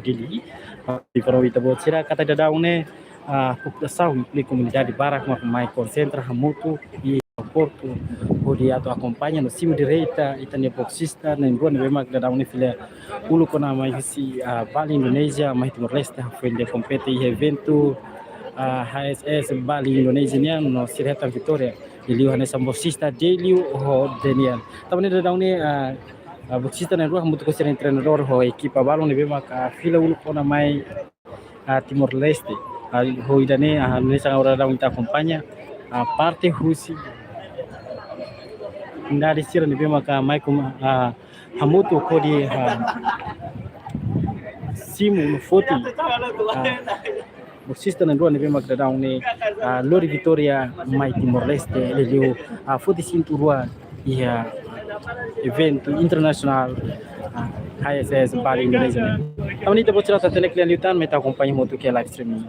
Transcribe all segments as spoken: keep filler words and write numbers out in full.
Dili. Ah, informa ita-boot sira katak daudaun ne'e, ah, populasaun, inkluzive komunidade barak mak mai konsentra hamutuk iha aeroportu hodi atu akompaña no simu direta ita-nia boksista na'in-rua ne'ebé mak daudaun ne'e fila uluk ona mai husi, ah, Bali, Indonézia, mai Timor-Leste, foin de'it kompete iha eventu, ah, H S S Bali, Indonézia nian, no sira hetan vitória. Liuliu hanesan boksista Delio ho Daniel. Tanba ne'e daudaun ne'e, ah, ah, boksista na'in-rua hamutuk ho sira-nia treinadór ho ekipa balun ne'ebé maka fila uluk ona mai, ah, Timor-Leste. Ah, ho ida-ne'e, ah, hanesan agora daudaun ita akompaña, ah, parte husi komunidade sira ne'ebé maka mai kum-, ah, hamutuk hodi, ah, simu no foti, ah, boksista na'in-rua ne'ebé mak daudaun ne'e, ah, lori vitória mai Timor-Leste, liuliu, ah, foti sinturua iha eventu internasionál, ah, H S S Bali, Indonézia. Tanba ne'e ita-boot sira atu hatene kle'an liután, mai ita akompaña hamutuk iha live streaming.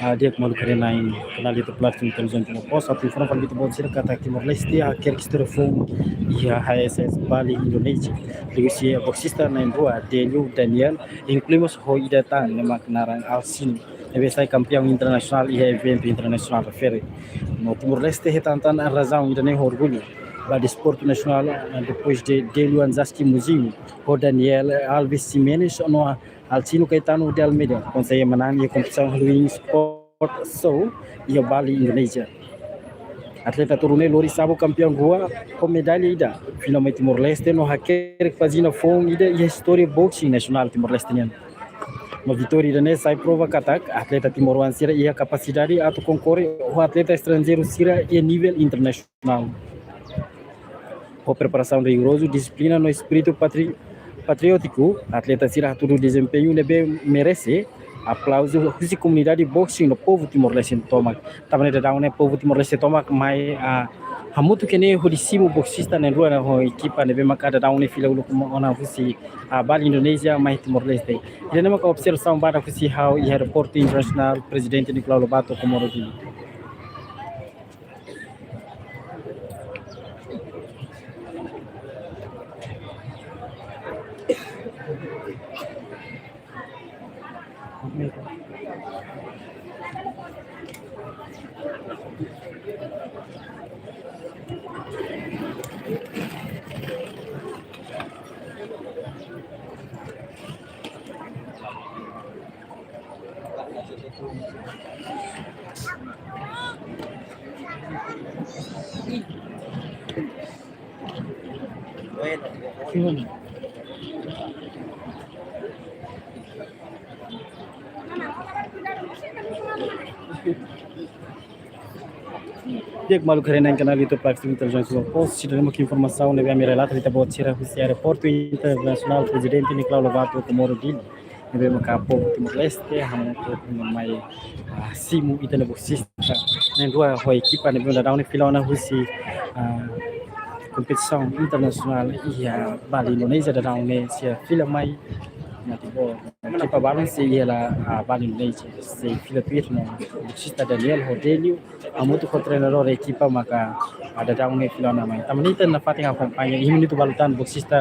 Ah, di'ak maluk haree-na'in kanál YouTube Live Stream Televizaun Timor Post, atu informa fali ba ita-boot sira katak Timor-Leste hakerek istória foun iha H S S Bali, Indonézia. Liuhusi boksista na'in-rua, Delio Daniel, inklui mós ho ida tan ne'ebé mak naran Alcino, ne'ebé sai kampiaun internasionál iha eventu internasionál refere. No Timor-Leste hetan tan razaun ida-ne'e ho orgullu ba desportu nasionál, eh, depois de Delio Anzaski Muzinho, ho Daniel Alves Ximenes, no Alcino Caetano de Almeida, konsege manán iha kompetisaun Halloween Sport Show iha Bali, Indonézia. Atleta tolu ne'e lori sabu kampiaun rua ho medalla ida, fila mai Timor-Leste no hakerek pájina foun ida iha istória boxing nasionál Timor-Leste nian. No vitória ida-ne'e sai prova katak atleta timoroan sira iha kapasidade atu konkorre ho atleta estranjeiru sira iha nivel internasionál. Ho preparasaun rigorozu, dixiplina no espíritu patri-, patriótiku, atleta sira hatudu dezempeñu ne'ebé merese aplauzu husi komunidade boxing no povu Timor-Leste tomak. Tanba ne'e daudaun ne'e povu Timor-Leste tomak mai, ah, hamutuk iha ne'e hodi simu boksista na'in-rua no ho ekipa ne'ebé maka daudaun ne'e fila uluk ona husi, ah, Bali, Indonézia, mai Timor-Leste. Ida-ne'e maka observasaun badak husi ha'u iha Aeroportu Internasionál Prezidente Nicolau Lobato, Comoro Dili. Di'ak maluk haree-na'in kanál YouTube Live Stream Televizaun Timor Post, sira-ne'e mak informasaun ne'ebé ami relata ba ita-boot sira husi Aeroportu Internasionál Prezidente Nicolau Lobato, Comoro Dili. Ne'ebé maka povu Timor-Leste hamutuk mai, ah, simu ita-nia boksista na'in-rua ho ekipa ne'ebé daudaun ne'e fila ona husi, ah, kompetisaun internasionál iha Bali, Indonézia, daudaun ne'e sira fila mai Ativo ekipa balun sei iha la, ah, Bali United, sei fila tuir no boxista Daniel ho Delio, hamutuk ho treinadór ekipa maka, ah, daudaun ne'e fila ona mai. Tanba ne'e ita nafatin akompaña, iha minutu balu tan boxista,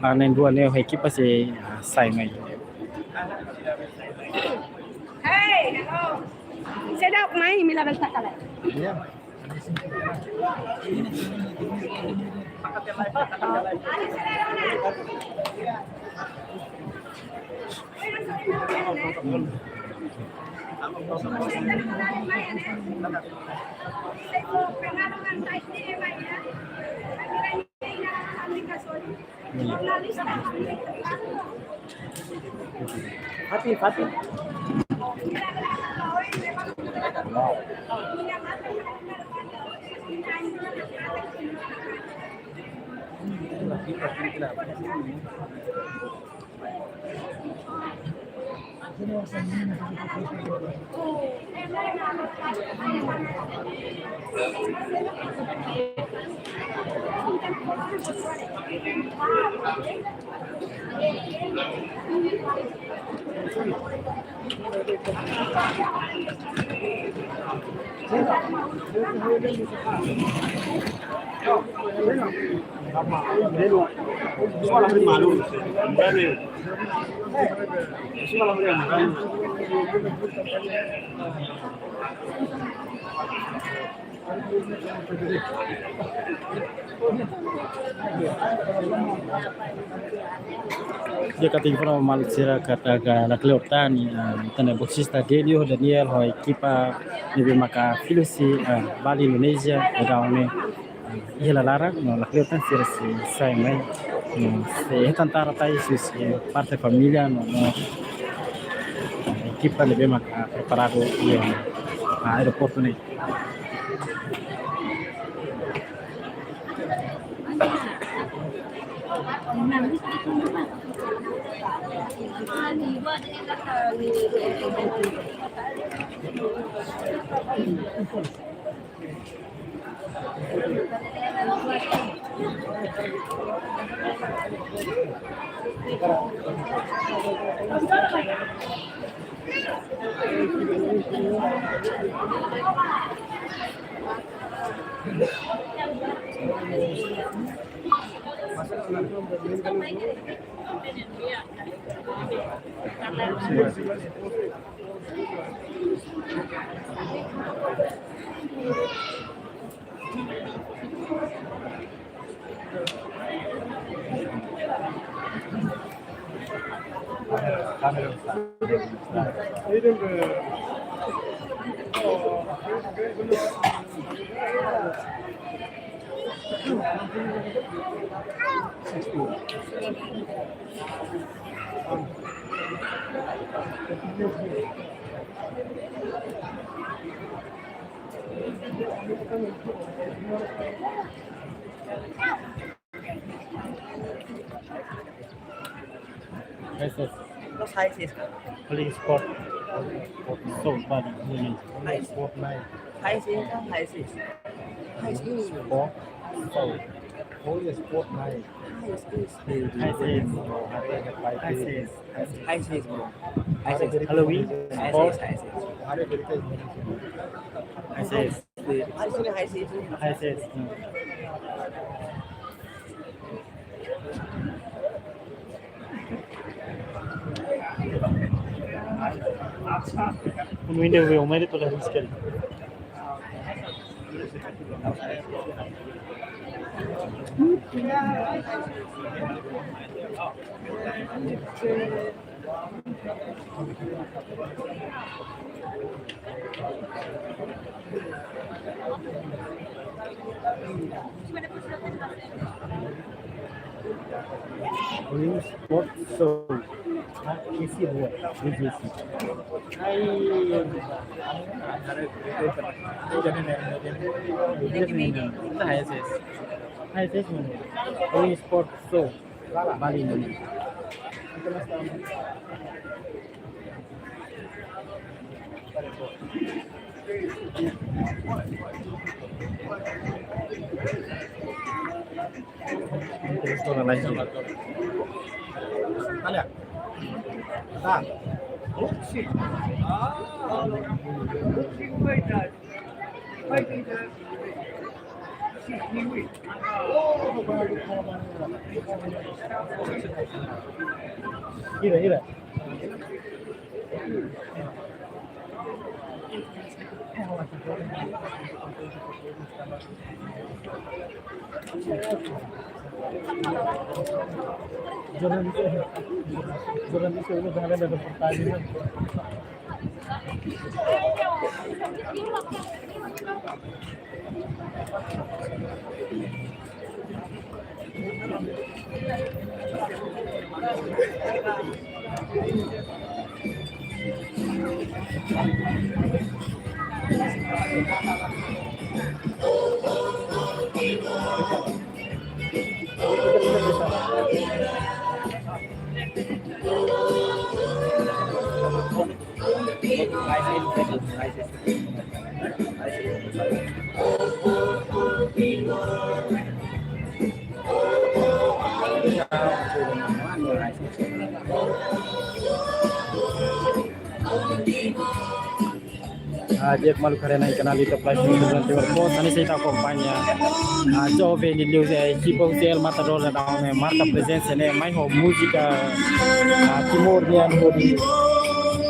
ah, na'in-rua ne'e ho ekipa sei, ah, sai mai. Hey, hello. Seidauk mai, imi labele taka lai. Fatih, Fatih. Di'ak, katak informa maluk sira katak lakleur tan, ah, ita-nia boxista Delio, Daniel, ho ekipa ne'ebé maka fila husi, ah, Bali Indonesia, daudaun ne'e, ah, iha la laran, no lakleur tan sira sei sai mai, no sei hetan tara tais husi parte família, no, no, ah, ekipa ne'ebé maka preparadu iha, ah, aeroportu ne'e. Yes, yes. Los high sis. Playing sport. Sport. So, Bali. High sis. Sport night. High sis, high sis. High sis. Sport. So. Only sport night. High sis. High sis. High sis. High sis, bro. High sis. Halloween. High sis, high sis. High sis. High sis, high sis. High sis. Hmm. Unu ida be o mai de tola riskal. Playing sport so. Ah, isi buat, B J C. Hai. High sis. High sis mana? Playing sport so. Bali mana? Terus orang lain. Ada? Tá. Oxi. Ah, oxi, verdade. Vai tentar. Ira, ira. Jornalista, jornalista, uno también de reportaje, ¿no? Ah, di'ak maluk haree-na'in kanál YouTube Live News Timor Post, hanesan ita akompaña, ah, joven liuliu, eh, ekipa U T L Matador daudaun ne'e marka prezensa ne'e mai ho múzika, ah, Timor nian hodi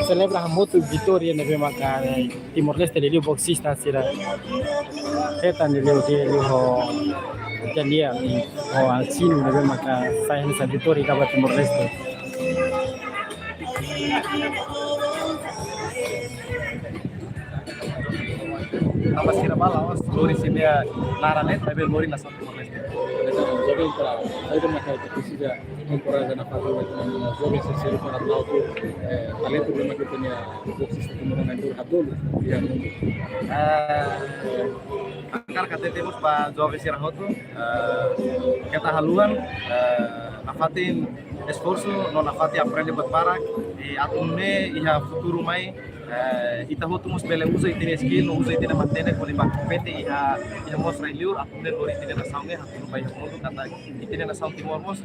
selebra hamutuk vitória ne'ebé maka, eh, Timor-Leste liuliu boksista sira hetan liuliu, liuliu ho ko'alia, ho alsinu ne'ebé maka sai hanesan vitória ba Timor-Leste. Tanba sira ba la'ós lori sira-nia naran ne'e, maibé lori nasaun Timor-Leste. Entaun, joven para, saida mak ita presiza enkoraja nafatin ba ita-nia joven sira para la'o, eh, talentu ne'ebé mak ita-nia boksista Timor-Leste hadoolu iha mundu. Eh, hakarak hatete mós ba joven sira hotu, eh, keta haluha, eh, nafatin esforsu no nafatin aprende buat barak, i atu nune'e iha futuru mai, eh, ita hotu mós bele uza ita-nia skill, no uza ita-nia matenek, hodi bá kompete iha, iha mós rai-liur, atu nune'e lori ita-nia nasaun ne'e hatudu ba iha mundu, katak ita-nia nasaun Timor mós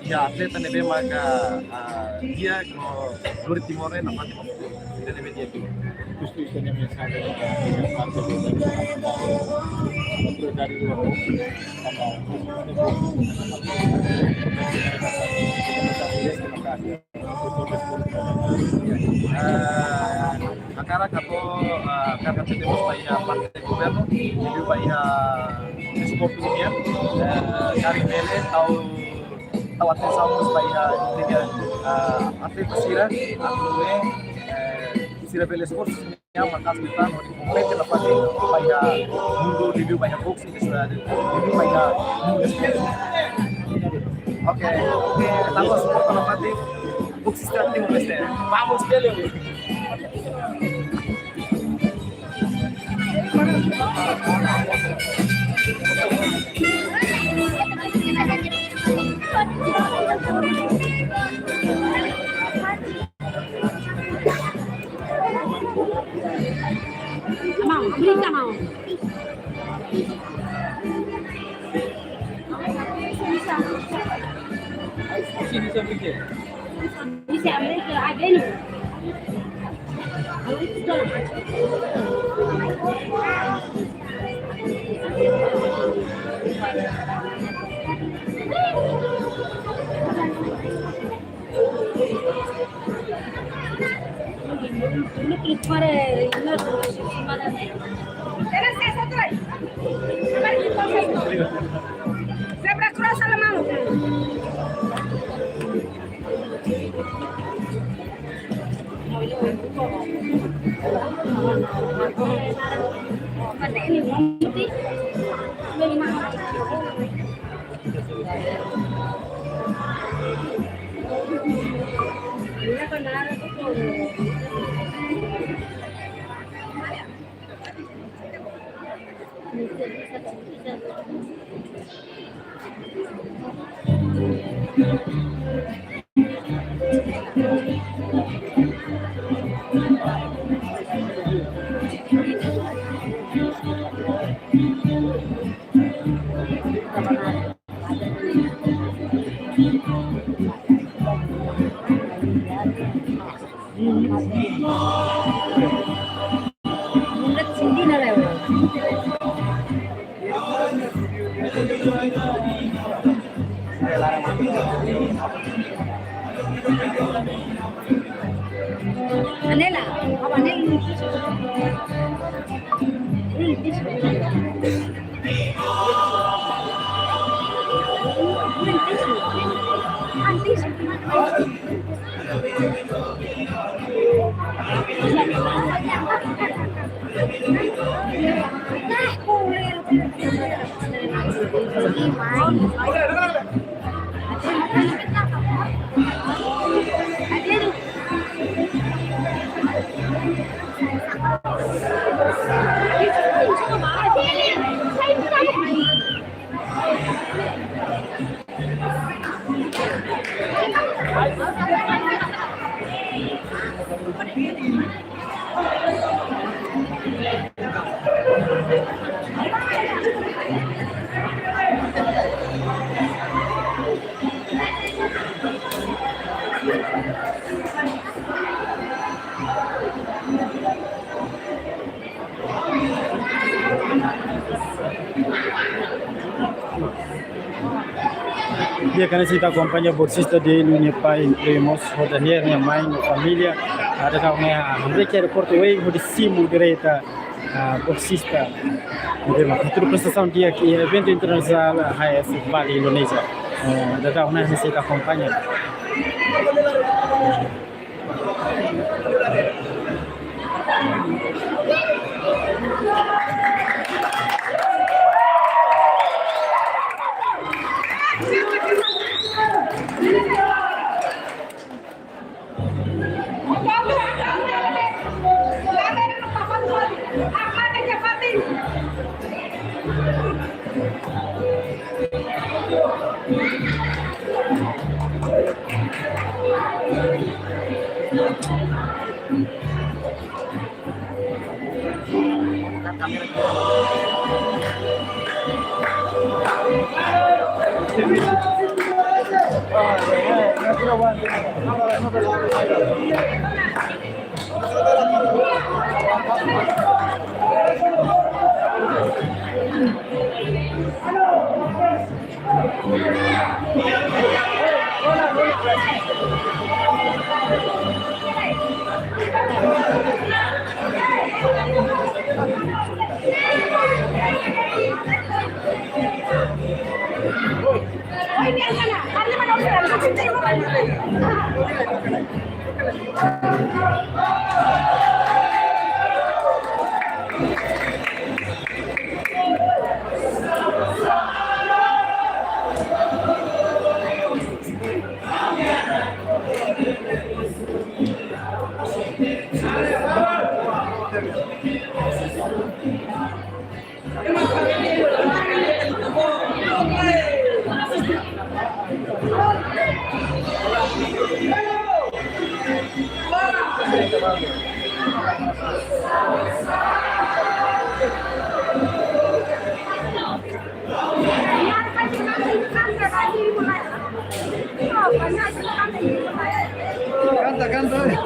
iha atleta ne'ebé maka, ah, di'ak no lori Timor ne'e nafatin ba futuru. Ida-ne'e mak di'ak. Justu ita-nia mensajen ba parte do, ba parte do, ba parte do, Ah, hakarak atu, ah, hakarak atu temos ba iha parte governu, liuliu ba iha desportu nian, eh, karik bele tau, tau atensaun mós ba iha, ah, atleta sira, atu nune'e, eh, sira bele esforsu sira-nia maka'as liután hodi kompete nafatin ba iha mundu, liuliu ba iha boxe, liuliu ba iha mundu desportu. Oke, oke, tanba suporta nafatin boxista Timor-Leste. Vamos, Belém! Mau, brinka, mau. Bisa, bisa brinka. Bisa brinka, ada ini. Zebra cross a la mano. Anela, apa Anela? Di'ak, hanesan ita akompaña bolsista Delu nia pai, primos, ho Daniel nia mai, no família. Ada kau nia, hamriik iha aeroportu, wei, hodi simu direta, ah, bolsista. Oke, mak, tuir prestasaun di'ak iha eventu internasionál, ah, H I S Bali Indonesia. Eh, ada kau nia, hanesan ita akompaña. Kanta, kanta, eh.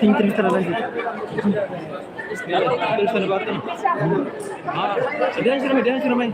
Tem entrevista na live. Ah, dia sudah main, dia sudah main.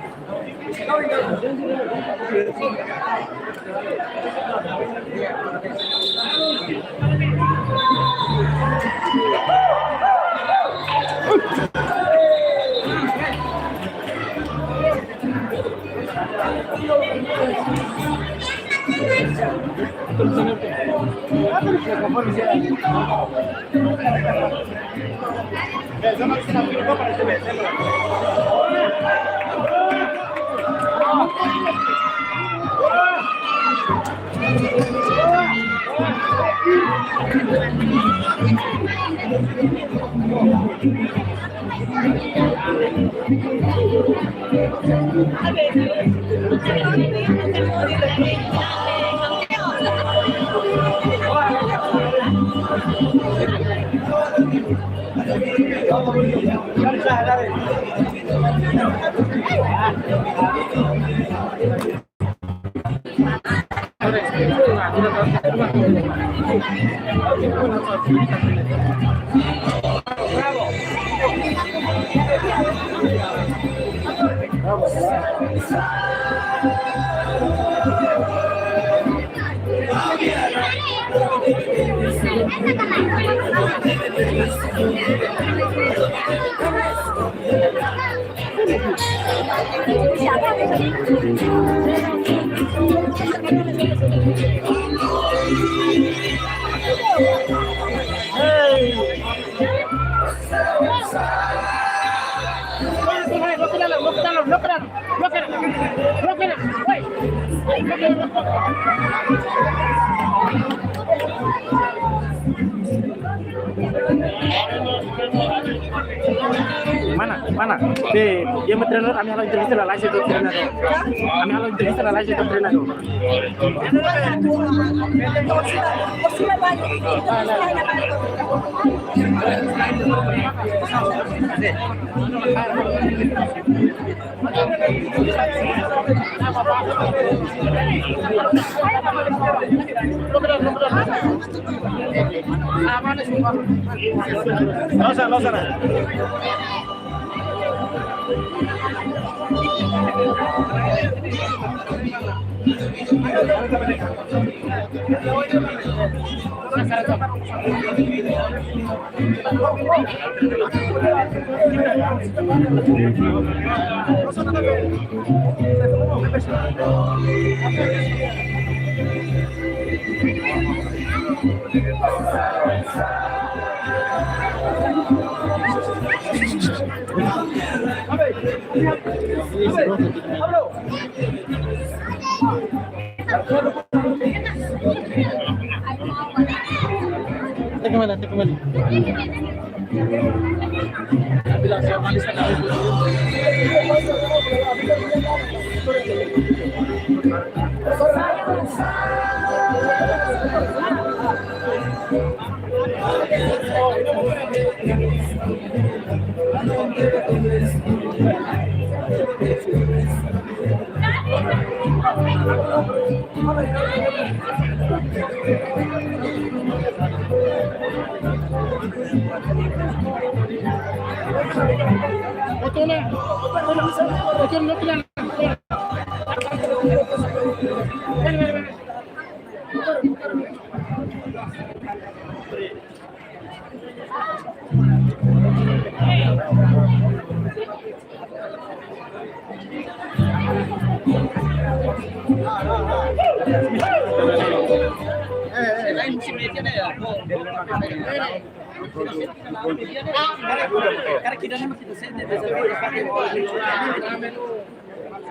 Mana? Mana? Be, dia mau trainer, ami halo entrevista la, live itu trainer. Ami halo entrevista la, live itu trainer. Losa, losa, na. Kembali, kembali.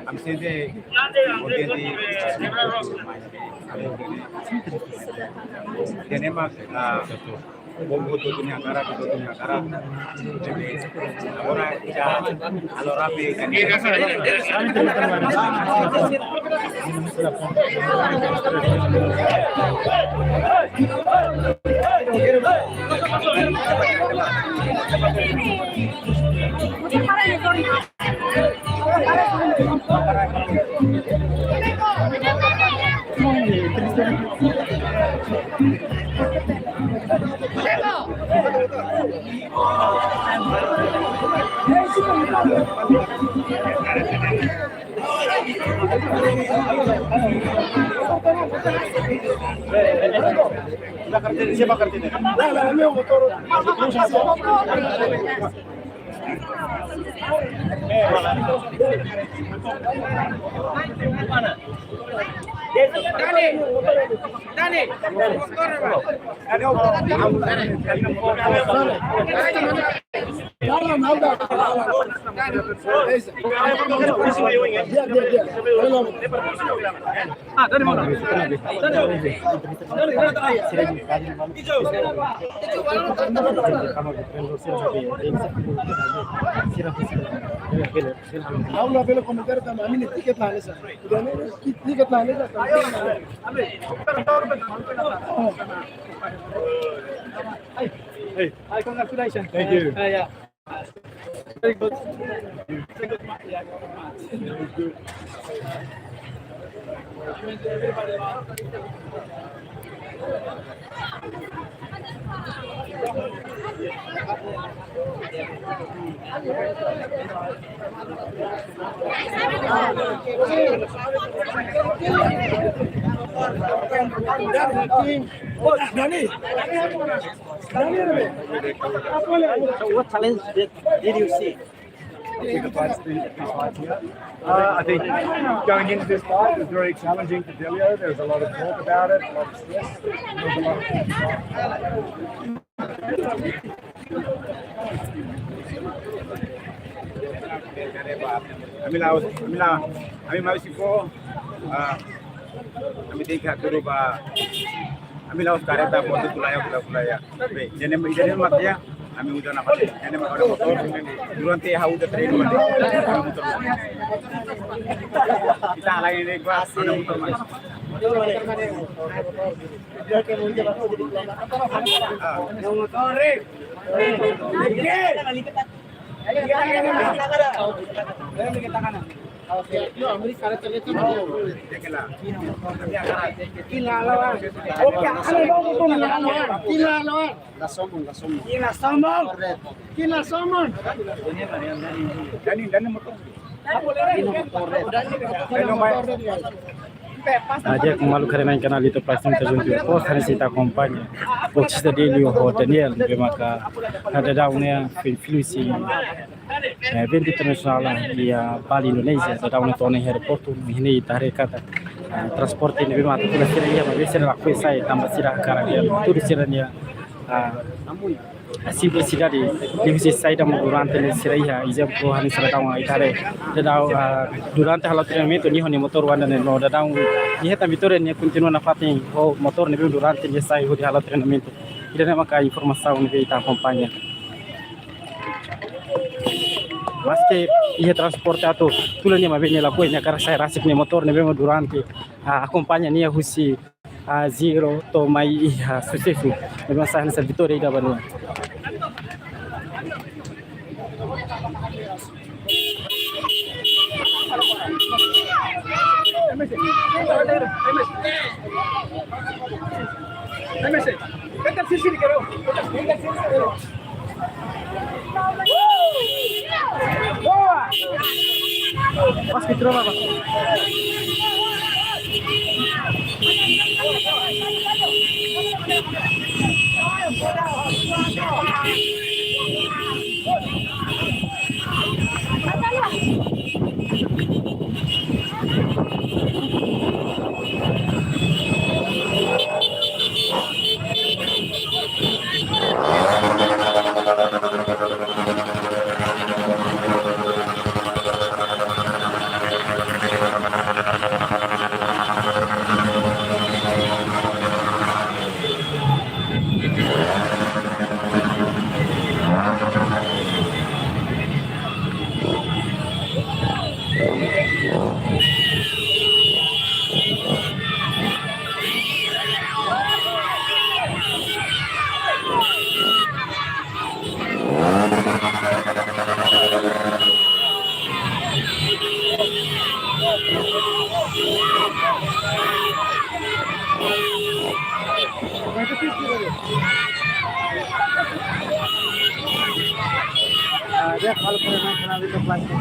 Ami sente kontente, ami sente. Tenemos, ah, povu hotu-hotu nia hakarak, hotu-hotu nia hakarak. Agora, ya, agora, Aula bele komentar tanba ami-nia tiket la hanesan. Tiket la hanesan. Hey, hey, congratulations. Thank you. Uh, yeah. Very good. Very good match. Yeah, good match. Dani. Dani. So what challenge did, did you see? Uh, I think going into this fight is very challenging for Delio. There's a lot of talk about it, a lot of stress. There's a lot of Ami la, ami la, ami mai husi foho, ah, ami tenke hatudu ba, ami la'ós kareta pontu kulaya, kulaya, kulaya. Be, jadi, jadi mak ya, ami uza na pati, jadi mak ada motor, durante ha'u uza treinu, ami motor. Ita halai ne'e kuat, ada motor mai. Kina sombong, kina sombong. Kina sombong. Kina sombong. Dani, Dani motor. Di'ak, maluk haree-na'in kanál YouTube Plus, ita juntu ho post hanesan ita akompaña. Post ida Delio ho Daniel, ne'ebé maka daudaun ne'e foin fila husi, eh, eventu internasionál iha Bali, Indonézia, daudaun ne'e to'o ona iha aeroportu, iha ne'e ita haree katak, eh, transporte ne'ebé maka atu fila sira iha, maibé sira lakohi sai, tanba sira hakarak hatudu sira-nia, eh, simplisidade, liuhusi saida mak durante ne'e sira iha, ezemplu, hanesan daudaun ita haree, daudaun, ah, durante hala'o treinamentu, nia ho nia motor wan ida-ne'e no daudaun, nia hetan vitória, nia kontinua nafatin ho motor ne'ebé durante nia sai hodi hala'o treinamentu. Ida-ne'e maka informasaun ne'ebé ita akompaña. Maske iha transporte atu tula nia maibé nia lakohi, nia hakarak sai rasik nia motór ne'ebé mak durante, ah, akompaña nia husi, ah, zero to'o mai iha Susesu. Ne'ebé mak sai hanesan vitória ida ba nia. Ah, di'ak, halo pemain final itu plastik.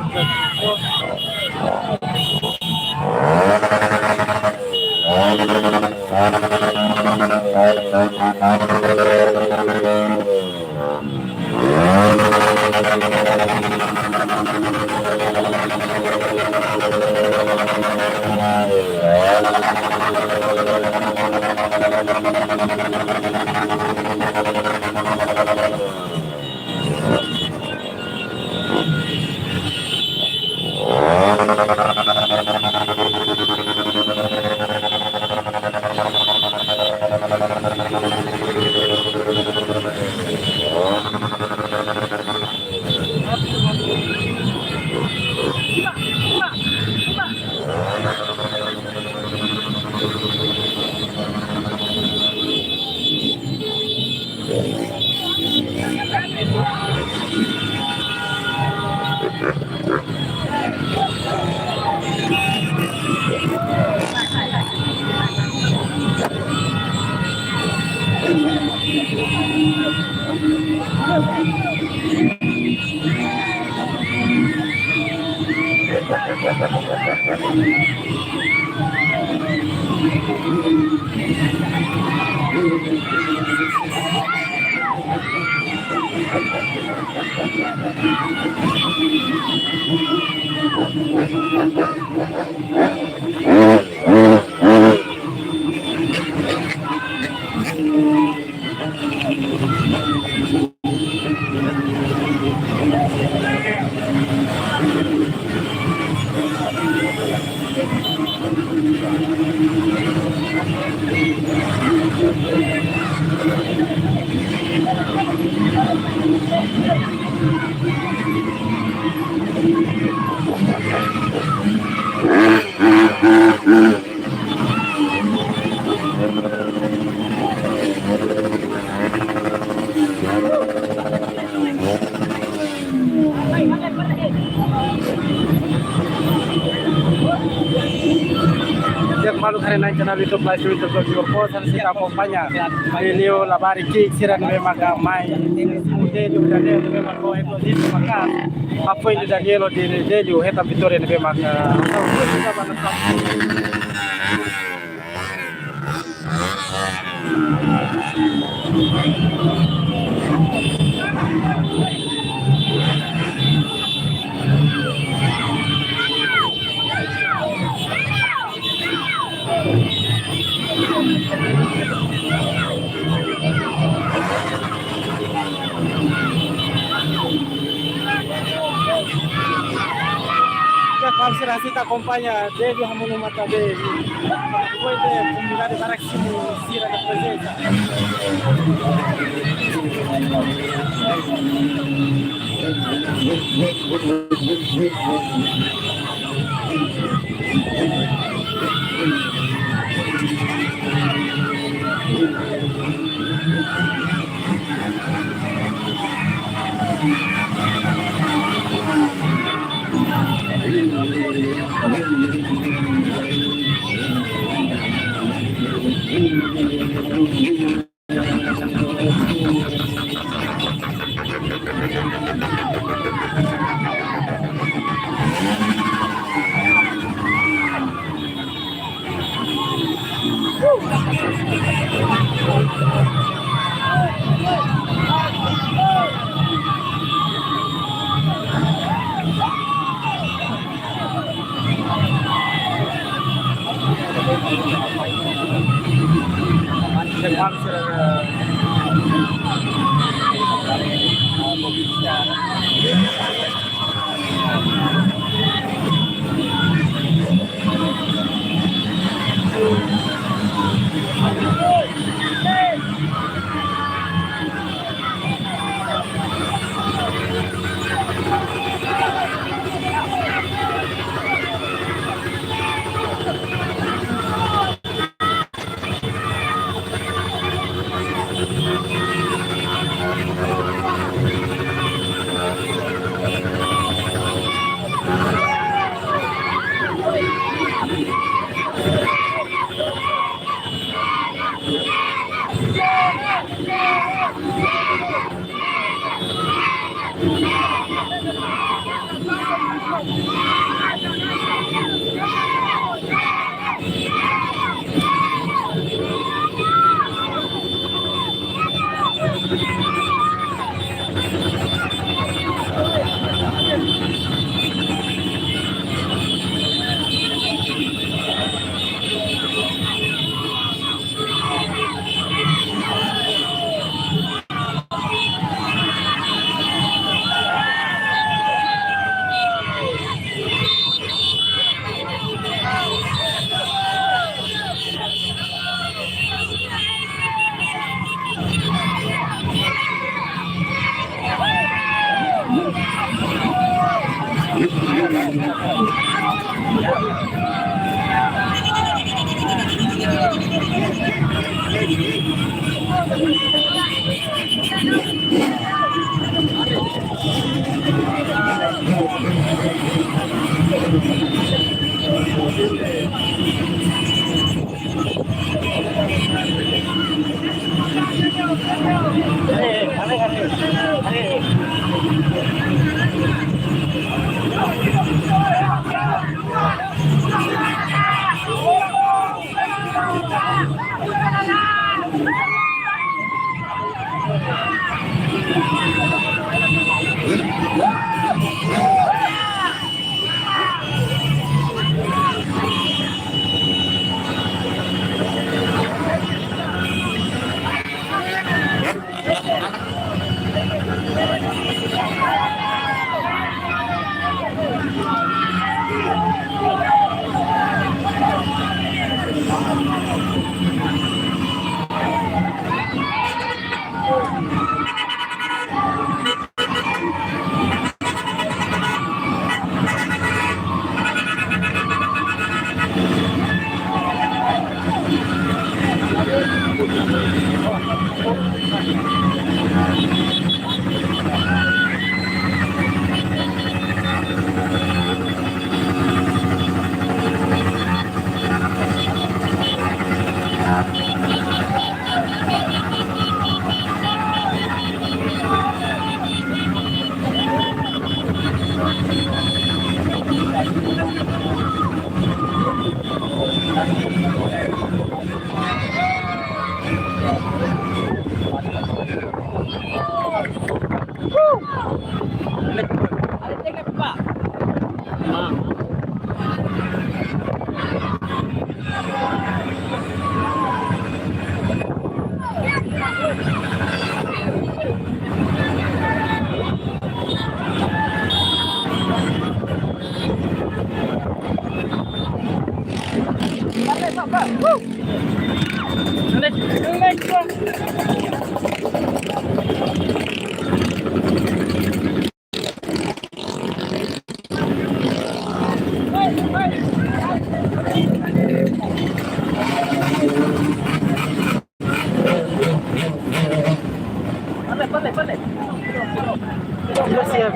Di'ak, maluk haree-na'in channel YouTube, live stream YouTube, Bogor Post, hanesan ita akompaña. Liuliu labarik ki'ik sira ne'ebé maka mai, mude juga de, ne'ebé maka, oh, itu sih maka. Apoiu de Daniel, de, de, de, hetan vitória ne'ebé maka. Ya, parseira, hanesan ita akompaña, desde Hamunu Mata de, foi de comunidade para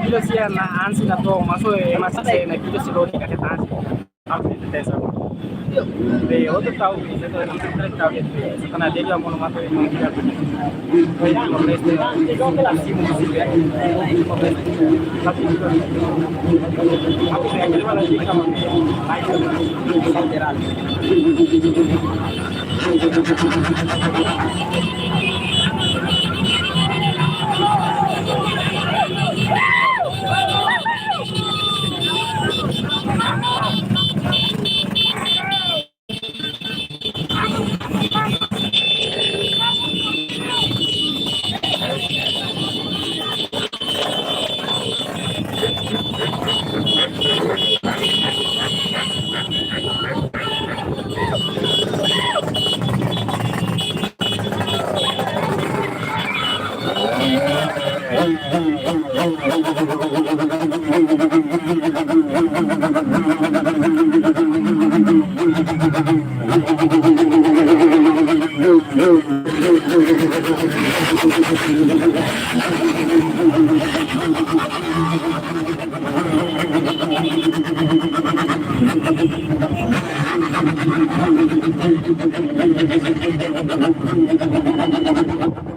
Kilo sia na ansi na to maso e mas se na kilo si lori ka ke tansi. Aku di desa. Be outro tau, se to na se tau de. Sana dia dia mau mata yang kita. Be ya no este. Así municipio. Tapi aku de aquí para aquí como lateral.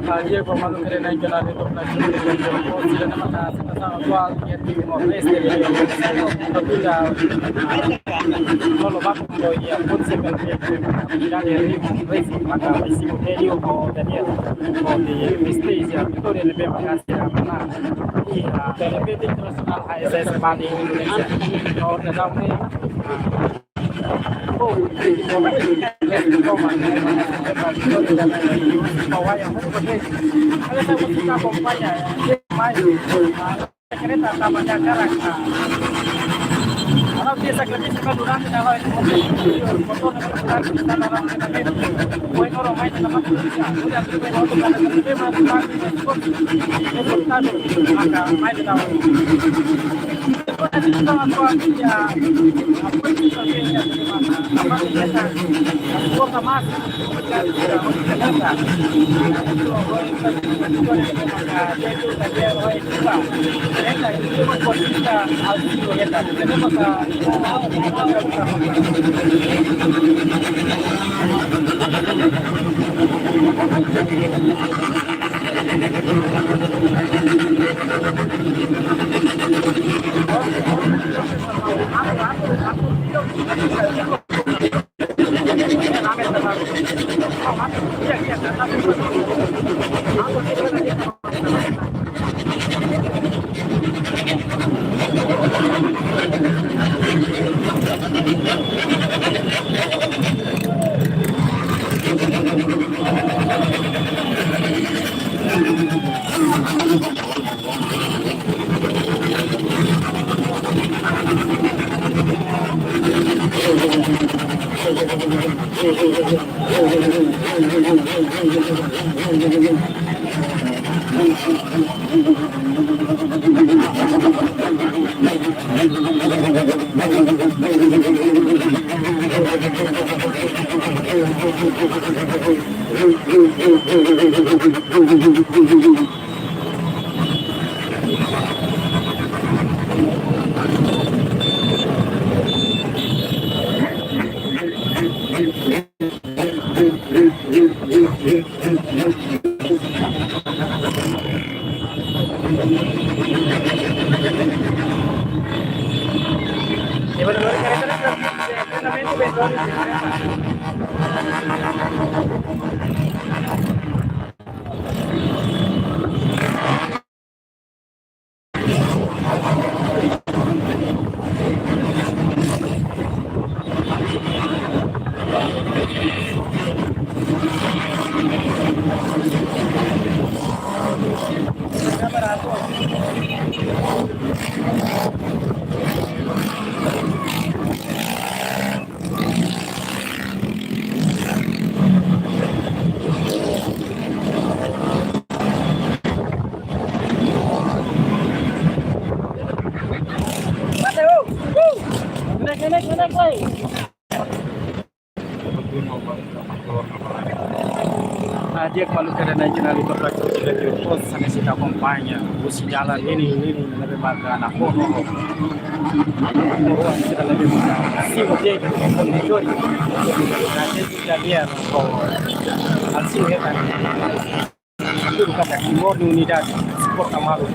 Ayer por más que le den que la de tocar la de la actual que tengo este de la no lo va a apoyar por ser que ya le ritmo racing maka racing medio o Daniel o de Mestresia Victoria le ve maka se mana y a de repente internacional a ese España Indonesia no te da un Di'ak maluk sira, iha ne'e channel YouTube Raja Oji Levi, terus hanesan ita akompaña husi dalan ne'e, ne'e, ne'e, ne'ebé maka nakonu. Nakonu sira ne'ebé maka simu di'ak kondisaun. Nanti kita lihat ko alsi hetan. Itu kata Timor di unidad, suporta malu.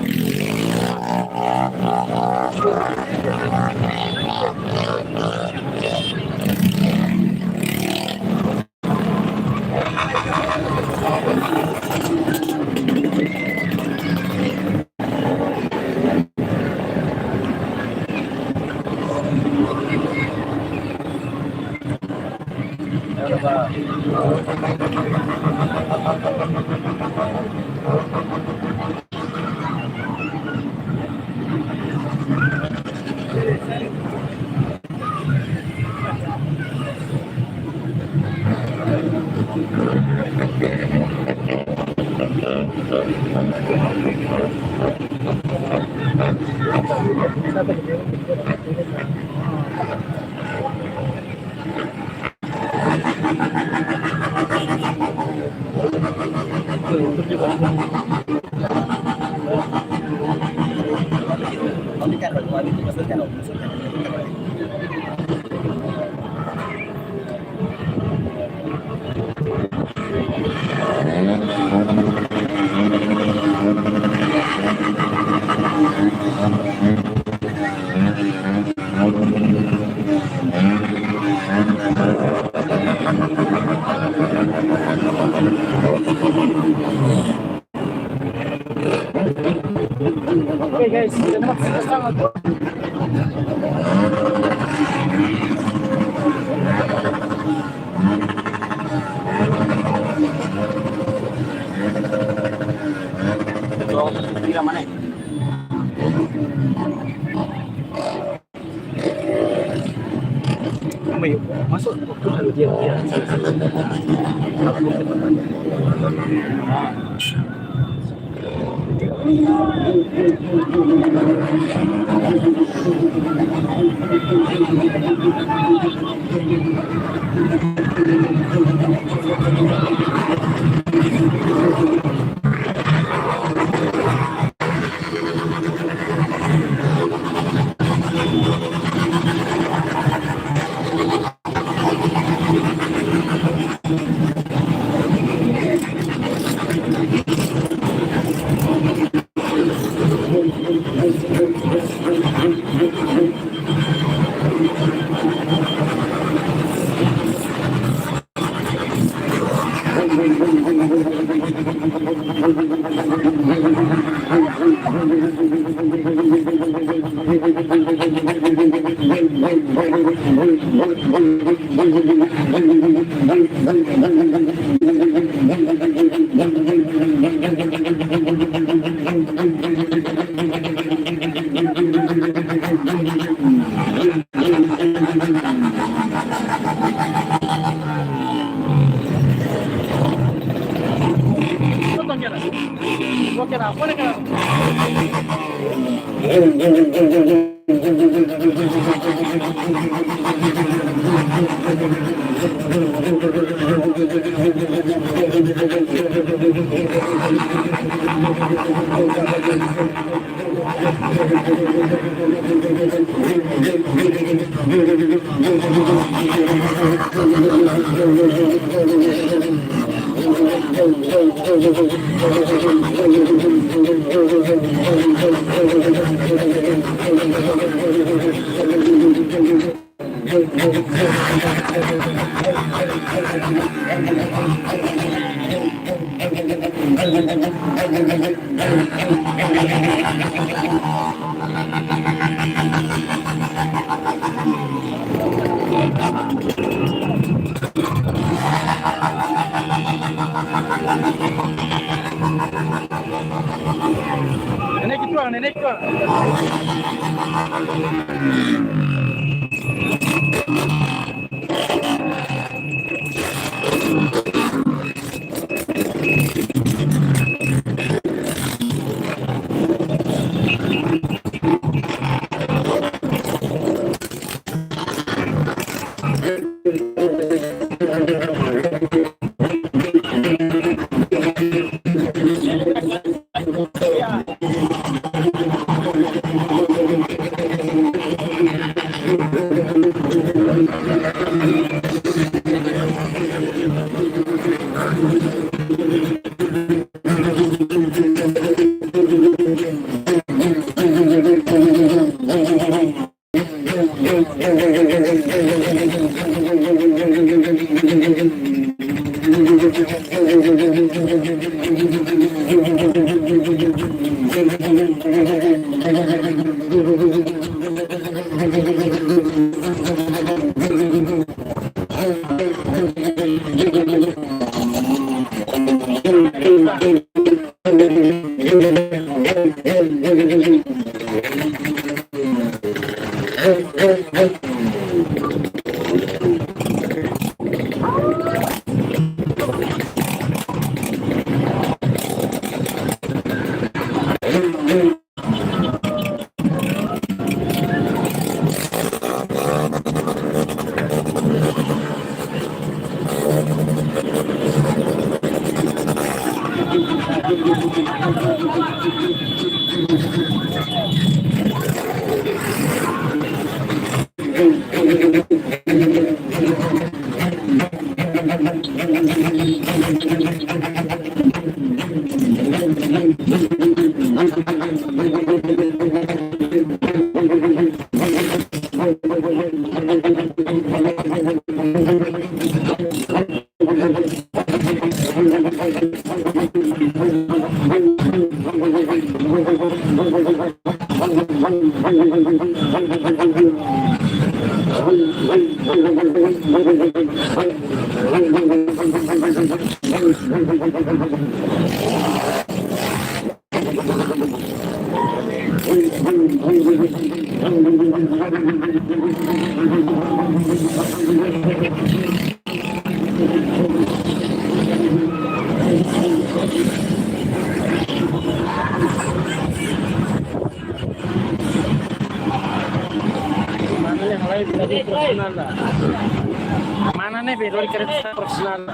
Oke, guys, terima kasih sangat. Betul, tidak mana? Masuk, waktu lalu dia, dia. Nenek itu, nenek itu. Mana ne'e halai tadi profesionál la. Mana ne'e be lori kereta profesionál la.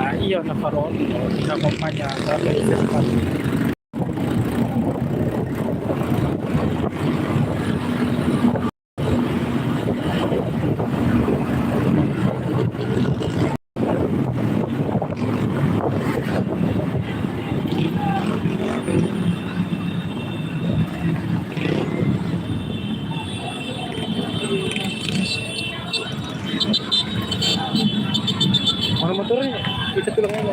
Ah, iyo, na farol, ita akompaña sampai ke depan. Mana motor ini? Kita pulang aja.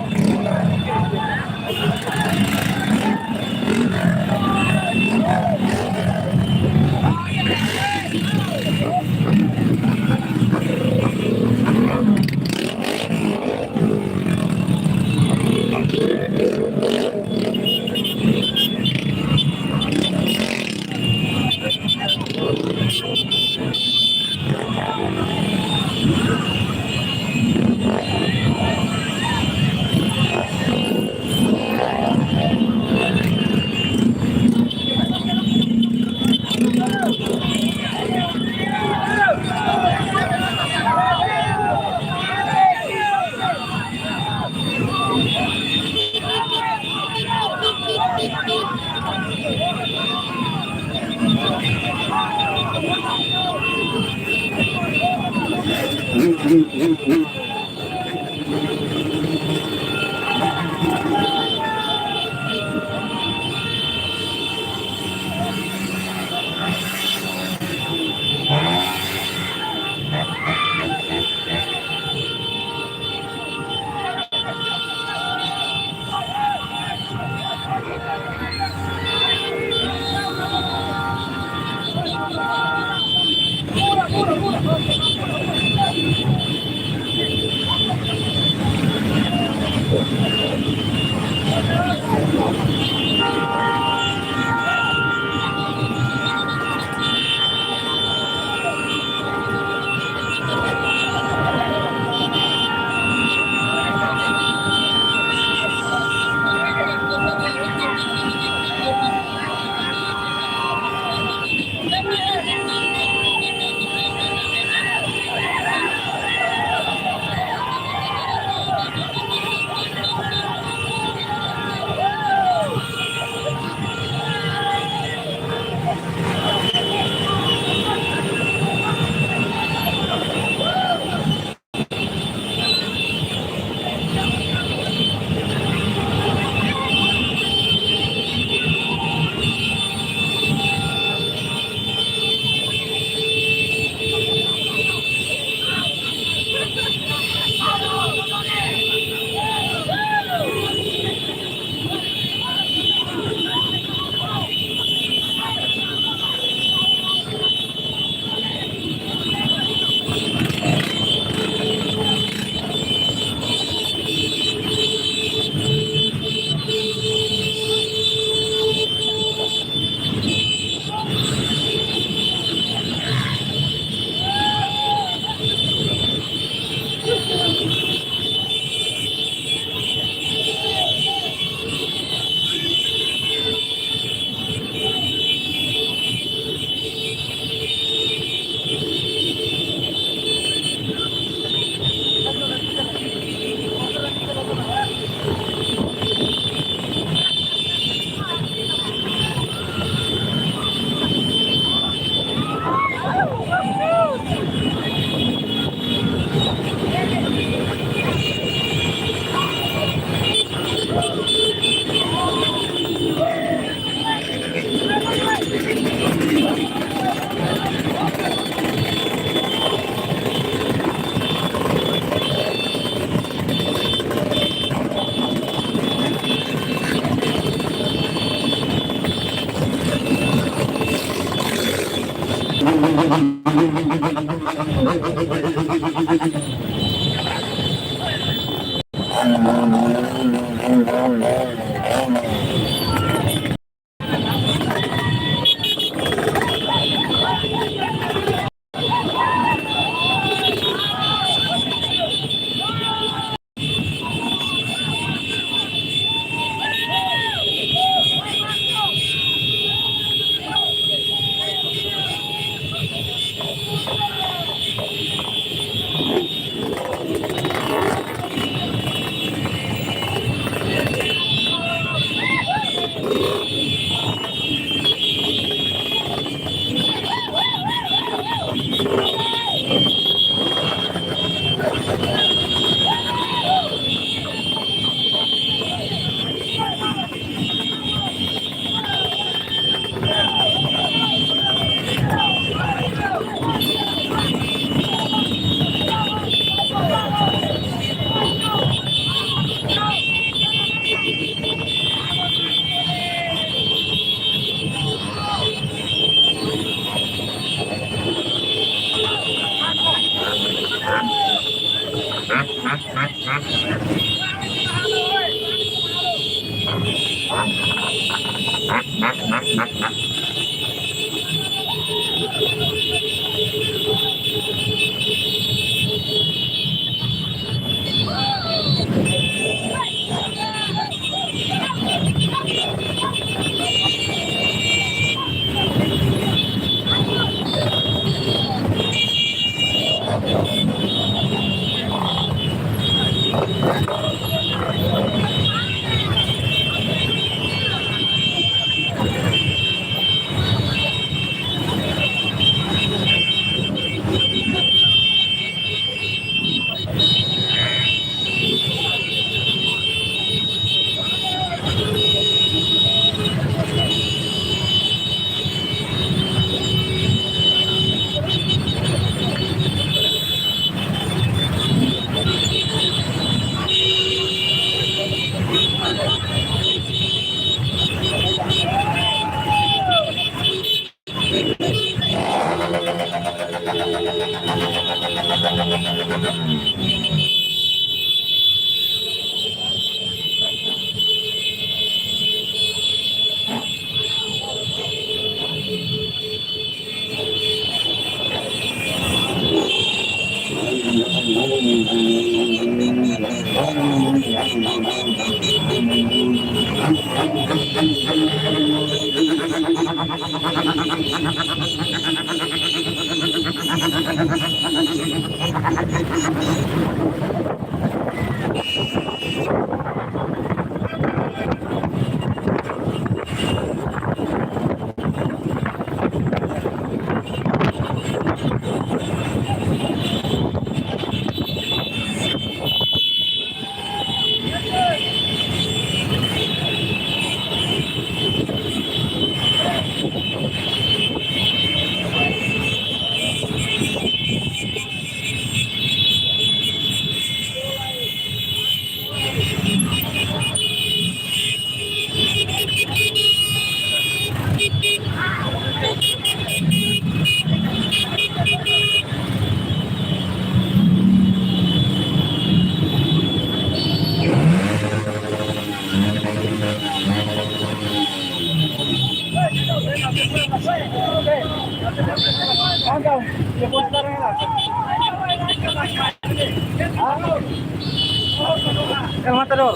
El Matador.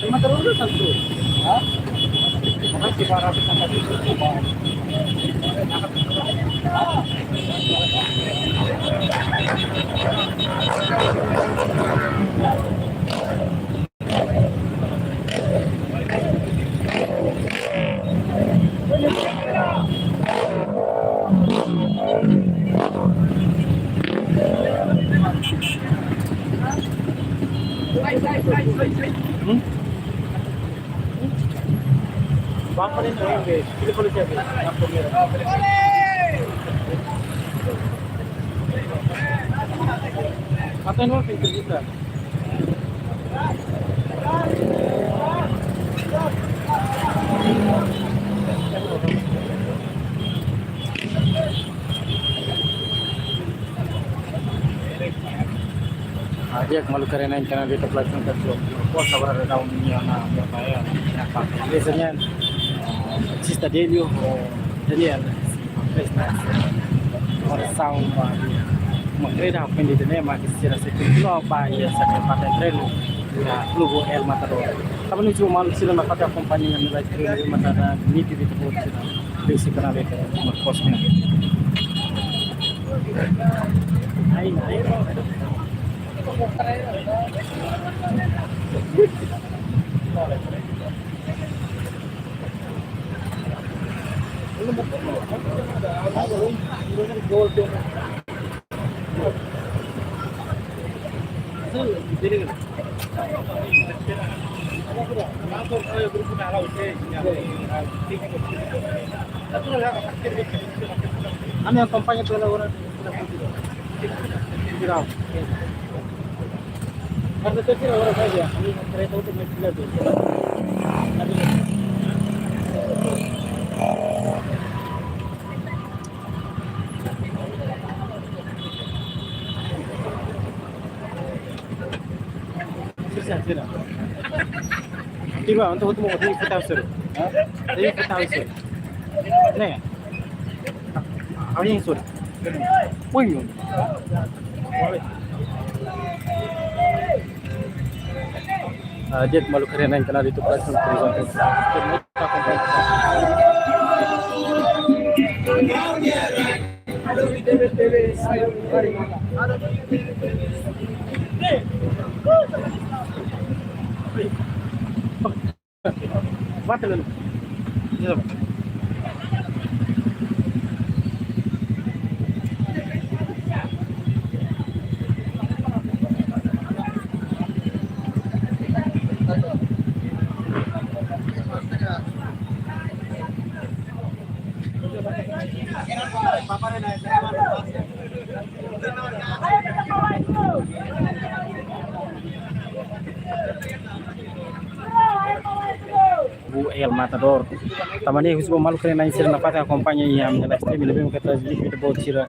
El Matador itu satu. Hah? Bukan tiga ratus angka itu. Hmm? Bapak ni main be, pilih polisi be. Apa yang mau pintu kita? Ah, di'ak, maluk karena internet di tempat tempat pos sabar ada daun ini yang apa ya, apa biasanya, eh, sista Delio, oh, Daniel, festa, orasaun ba uma kreda aprende de nema que será se continua ba ya sa parte treinu ya klubu El Matador. Tanba ne'e maluk sira-ne'ebé akompaña ami-nia treinu, ema atu niti de'it, sira besi kanal itu, uma kosnya. Ai, ai. Ami akompaña pela hora. Geral. Karena saya kira orang saja, ami kereta untuk naik gila tu. Sira, sira. Tiba, untuk ketemu di Kota Usur. Hah? Di Kota Usur. Nih. Ayo, Usur. Wih. Ah, di'ak, maluk karena internet di tempat tempat. Hugo El Matador. Tanba ne'e husu ba maluk sira-na'in sira nafatin akompaña iha ami-nia live stream, ne'ebé mak transmite ba ita-boot sira.